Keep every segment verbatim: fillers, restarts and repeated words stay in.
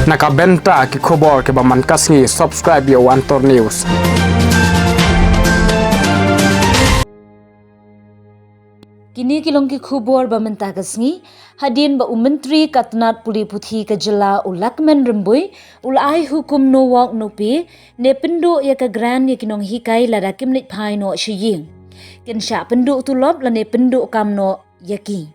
Na ka bynta ki khubor kiba man ka sngi, subscribe ïa u Antor News. Kine ki long ki khubor ba mynta ka sngi, hadien ba u Myntri ka tnat pule puthi ka jylla u Lahkmen Rymbui u la ai hukum no work no pay, ne pynduh ïa ka grant ïa ki nonghikai lada kim leit phai noh sha ïing. Kin shah pynduh tulop lane pynduh kam noh ïa ki.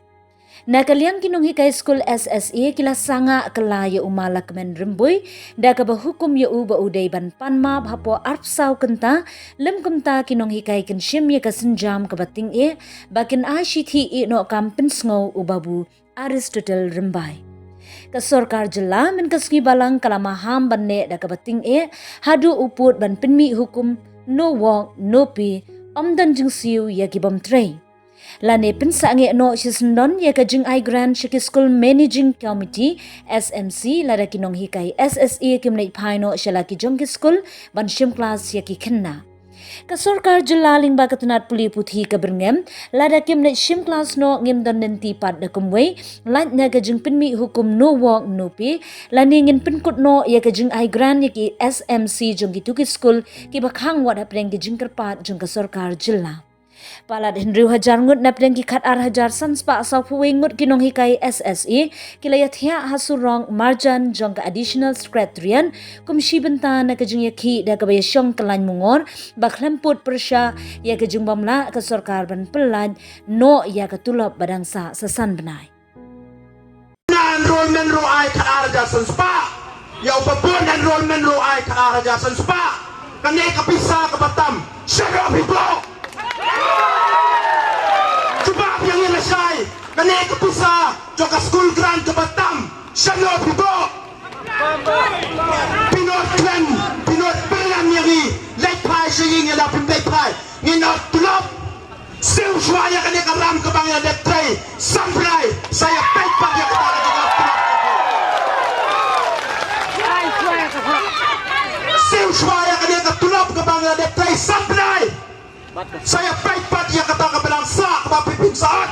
Na ka liang ki nonghikai skul S S A ki la sangeh kylla ïa u Ma Lahkmen Rymbui da kaba hukum ïa u ba u dei ban pan map hapoh arphew saw kynta, lym kumta ki nonghikai kin shim ïa ka sienjam kaba tyngeh ba kin ai shithi ïehnoh kam pynsngew u Babu Aristotle Rymbai. Ka sorkar jylla mynta ka sngi Balang ka la maham ban leh da kaba tyngeh haduh u pud ban pynmih hukum no work no pay, ym don jingsiew ïa ki bym trei. Lane pynsangeh noh shisyndon ïa ka jingai grant sha ki School Managing Committee, S M C, lada ki nonghikai S S A kim leit phai noh sha la ki jong ki skul ban shim klas ïa ki khynnah. Ka sorkar jylla lyngba ka tnat pule puthi ka byrngem, lada kim leit shim klas noh ngim don lynti pat da kumwei, lait na ka jingpynmih hukum no work no pay, lane ngin pynkut noh ïa ka jingai grant ïa ki S M C jong kito ki skul kiba khang wat hapdeng ki jingkyrpad jong ka sorkar jylla. Palat hynriew hajar ngut napdeng ki khat ar hajar san spah sawphew wei ngut ki nonghikai S S A ki la ïathiah ha surok marjan jong ka Additional Secretariat kum shi bynta na ka jingïakhih da kaba ïashong kyllaiñ mungor ba khlem pud pyrshah ïa ka jingbymlah ka sorkar ban pyllait noh ïa ka tulop ba dang sah sa san bnai. Na enrollment ruh ai khat ar hajar san spah. Ïa u ba bun enrollment ruh ai khat ar hajar san spah. Kane ka pisa kaba tam, shano phi buh? Jubab ïa ngi lashai. Kane ka pisa jong ka school grant kaba tam, shano phi buh? Phi nud khlem, phi nud pyrlem ïa ngi. Leit phai sha ïing ïa la phim leit phai. Ngin ot tulop. Siew shuwa ïa kane ka ram kaba ngi la dep trei san bnai, sa ïa peit pat ïa kata ka jingïap. Siew shuwa ïa kane ka tulop kaba ngi la dep trei san bnai, sa ïa peit pat ïa kata kaba dang sah kaba phi phin sa ot.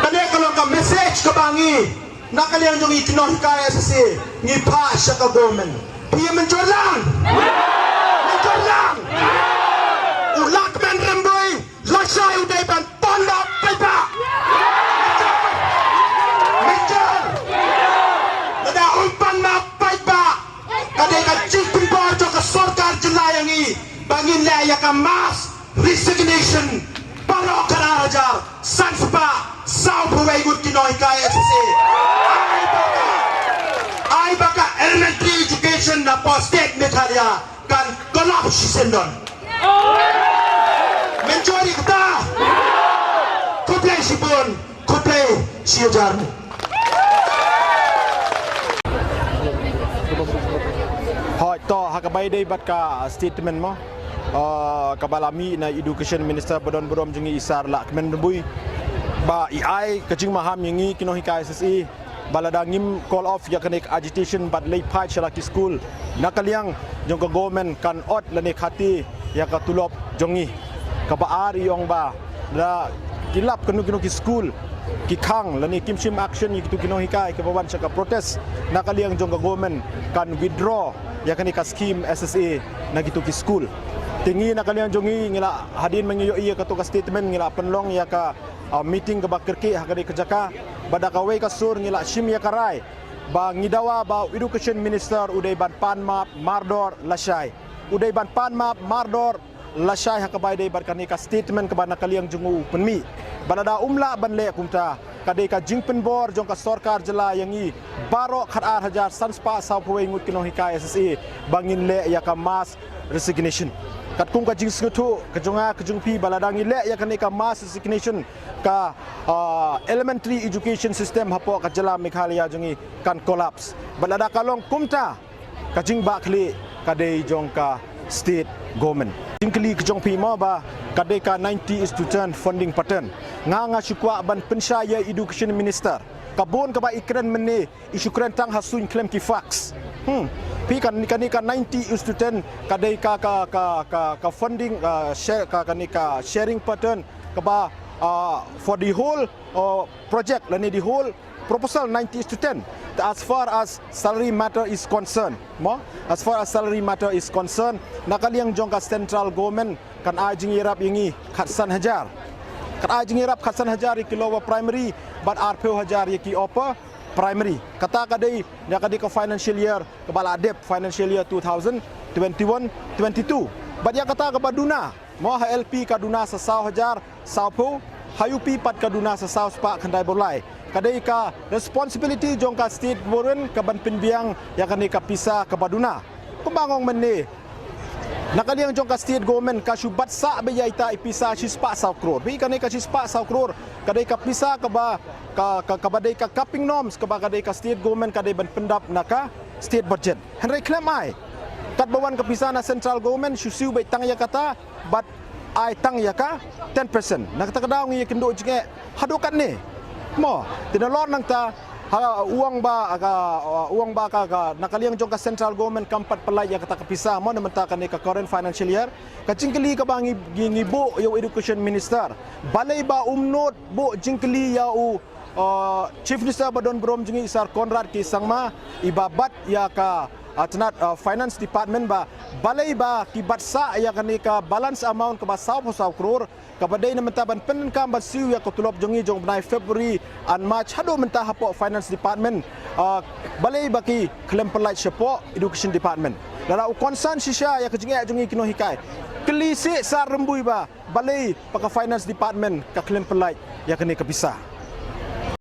Kane ka long ka message kaba ngi na ka liang jong ngi ki nonghikai S S A ngi phah sha ka government. Phi mynjur lang? Mynjur lang? U Lahkmen Rymbui lashai u dei ban pan map paidbah. Mynjur. Lada um pan map paidbah, ka dei ka jingpynbor jong ka sorkar jylla ïa ngi ba ngin leh ïa ka mass resignation baroh khat ar hajar san spah sawphew wei ngut ki nonghikai S S A. Ai ba ka, ai ba ka elementary education napoh state Meghalaya kan collapse shisyndon. Mynjur ïa kata? Khublei shibun, khublei shihajar. Hooid, to, ha kaba ïadei bad ka statement mo, ah, kaba la mih na Education Minister ba don burom jong ngi, i Sir Lahkmen Rymbui, ba i ai ka jingmaham ïa ngi ki nonghikai S S A ba lada ngim call off ïa kane ka agitation bad leit phai sha la ki skul, na ka liang jong ka government kan ot lane khate ïa ka tulop jong ngi. Kaba ar i ong ba lada ki lap kano kano ki skul ki khang lane kim shim action ïa kito ki nonghikai kiba wan sha ka protest, na ka liang jong ka government kan withdraw ïa kane ka scheme S S A na kito ki skul. Te ngi na ka liang jong ngi, ngi la, hadien ba ngi ïohi ïa kato ka statement, ngi la pynlong ïa ka, ah, meeting kaba kyrkieh ha kane ka jaka, bad da kawei ka sur ngi la shim ïa ka rai ba ngi dawa ba u Education Minister u dei ban pan map mardor lashai. U dei ban pan map mardor lashai ha kaba ïadei bad kane ka statement kaba na ka liang jong u u pynmih. Bad lada um lah ban leh kumta, ka dei ka jingpynbor jong ka sorkar jylla ïa ngi baroh khat ar hajar san spah sawphew wei ngut ki nonghikai S S A ba ngin leh ïa ka mass resignation. Katkum ka jingsngewthuh ka jong nga ka jong phi, ba lada ngi leh ïa kane ka mass resignation, ka, ah, elementary education system hapoh ka jylla Meghalaya jong ngi kan collapse. Bad lada ka long kumta, ka jingbakla ka dei jong ka state government. Jingkylli ka jong phi mo ba ka dei ka ninety is to ten funding pattern. Nga, nga shu kwah ban pynshai ïa Education Minister. Ka bun kaba i kren mynne, i shu kren tang ha suiñ khlem ki facts. Hmm. Phi, kan, kane ka ninety is to ten ka dei ka, ka, ka, ka, ka funding, ah, share, ka, kane ka sharing pattern kaba uh, for the whole uh, project lane the whole proposal ninety is to ten. As far as salary matter is concerned, mo, as far as salary matter is concerned, na ka liang jong ka central government kan ai jingïarap ïa ngi khatsan hajar. Kan ai jingïarap khatsan hajar ïa ki lower primary, bad arphew hajar ïa ki upper primary. Kata ka dei ïa ka dei ka financial year kaba la dep, financial year two thousand twenty-one twenty-two. Bad ïa kata kaba duna, mo, ha L P ka duna sa saw hajar sawphew, ha U P pat ka duna sa saw spah khyndai bor lai. Ka dei ka responsibility jong ka state government ka ban pynbiang ïa kane ka pisa kaba duna. Kumba ngong mynne, na ka liang jong ka state government ka shu bat sah beit ïa ita i pisa shi spah saw klur. Bad kane ka shi spah saw klur ka dei ka pisa kaba, ka, ka, kaba dei ka capping norms kaba ka dei ka state government ka dei ban pyndap na ka state budget. Hynrei khlem ai, katba wan ka pisa na central government shu siew beit tang ïa kata, bad ai tang ïa ka ten percent. Na kata ka daw ngi ïakynduh jingeh haduh katne, mo. Te nalor nangta, ha, u ong ba ka, u ong ba ka, ka, na ka liang jong ka central government kam pat pynlait ïa kata ka pisa, mo, na mynta kane ka current financial year. Ka jingkylli kaba ngi, ngi, ngi buh ïa u education minister, balei ba um nud buh jingkylli ïa u uh, Chief Minister ba don burom jong ngi, Sir Conrad K Sangma, iba bat ïa ka, uh, tnat, uh, Finance Department, ba balei ba ki bat sah ïa kane ka balance amount kaba sawphew saw klur, kaba dei na mynta ban pyndonkam ban siew ïa ka tulop jong ngi jong u bnai February and March haduh mynta hapoh Finance Department, uh, balei ba ki khlem pynlait shapoh Education Department. Lada u concern shisha ïa ka jingeh jong ngi ki nonghikai, kylli seh Sir Rymbui ba balei ba ka Finance Department ka khlem pynlait ïa kane ka pisa.